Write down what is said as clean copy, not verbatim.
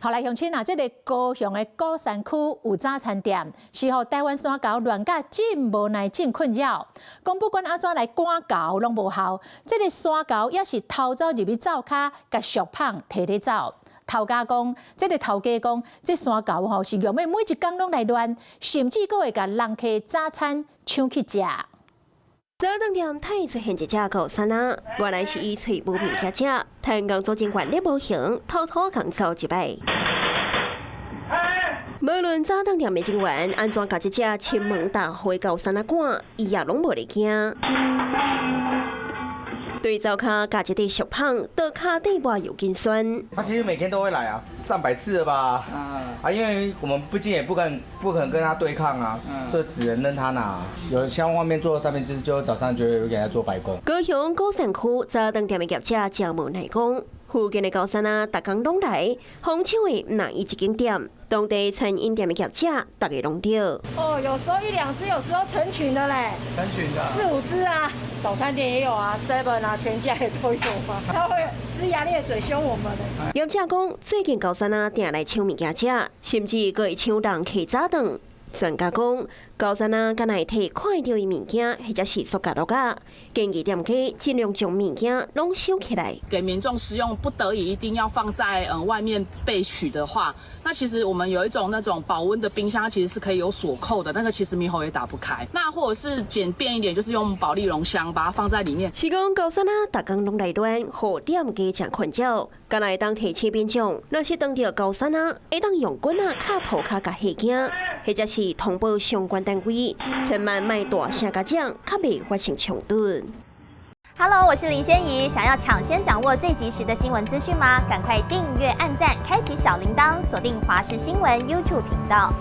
好來，鄉親啊，這个高雄的鼓山區有早餐店，是予臺灣山猴亂甲真無耐真困擾。講不管按怎來趕猴攏無效，這个山猴也是偷走入去灶跤，共俗麭提咧走。頭家講，這个頭家講，這山猴吼是用欲每一工攏來亂，甚至閣會共人客早餐搶去食。早頓店太出現一隻高山仔，原來是伊揣無物件食，趁工作人員咧無閒，偷偷共走一擺。無論早頓店的人員按怎共這隻親門踏戶的高山仔趕，伊也攏無咧驚。對灶跤共一塊俗麭，桌跤底抹油緊酸。他其實每天都會來啊，上百次了吧？啊，因為我們畢竟也不可能跟他對抗啊，所以只能任他拿。有像外面做三明治，就早上就會給他做白工。高雄鼓山區早頓店的業者真無奈講，附近的高山仔，逐工攏來，哄搶的毋但伊一間店，當地餐飲店的業者，逐家攏著。哦，有時候一兩隻，有時候成群的嘞。成群的。四五隻啊，早餐店也有啊，Seven 啊，全家也都有啊。他會齜牙咧嘴兇我們的。業者講，最近高山仔定來搶物件食，甚至閣會搶人客早頓。專家講，高山仔敢若會提看著伊物件，或者是塑膠仔，建議店家盡量將物件攏收起來。給民眾食用，不得已一定要放在外面備取的話，那其實我們有一種那種保溫的冰箱，其實是可以有鎖扣的，那個其實獼猴也打不開。那或者是簡便一點，就是用保麗龍箱把它放在裡面。是講高山仔逐工攏來亂，予店家誠困擾。敢若會當提醒民眾，若是當著高山仔，會當用棍仔敲塗跤共嚇驚，或者是通報相關單位，千萬莫大聲共講，較袂發生衝突。 Hello，我是林仙怡，想要搶先掌握最及時的新聞資訊嗎？趕快訂閱、按讚、開啟小鈴鐺，鎖定華視新聞 YouTube 頻道。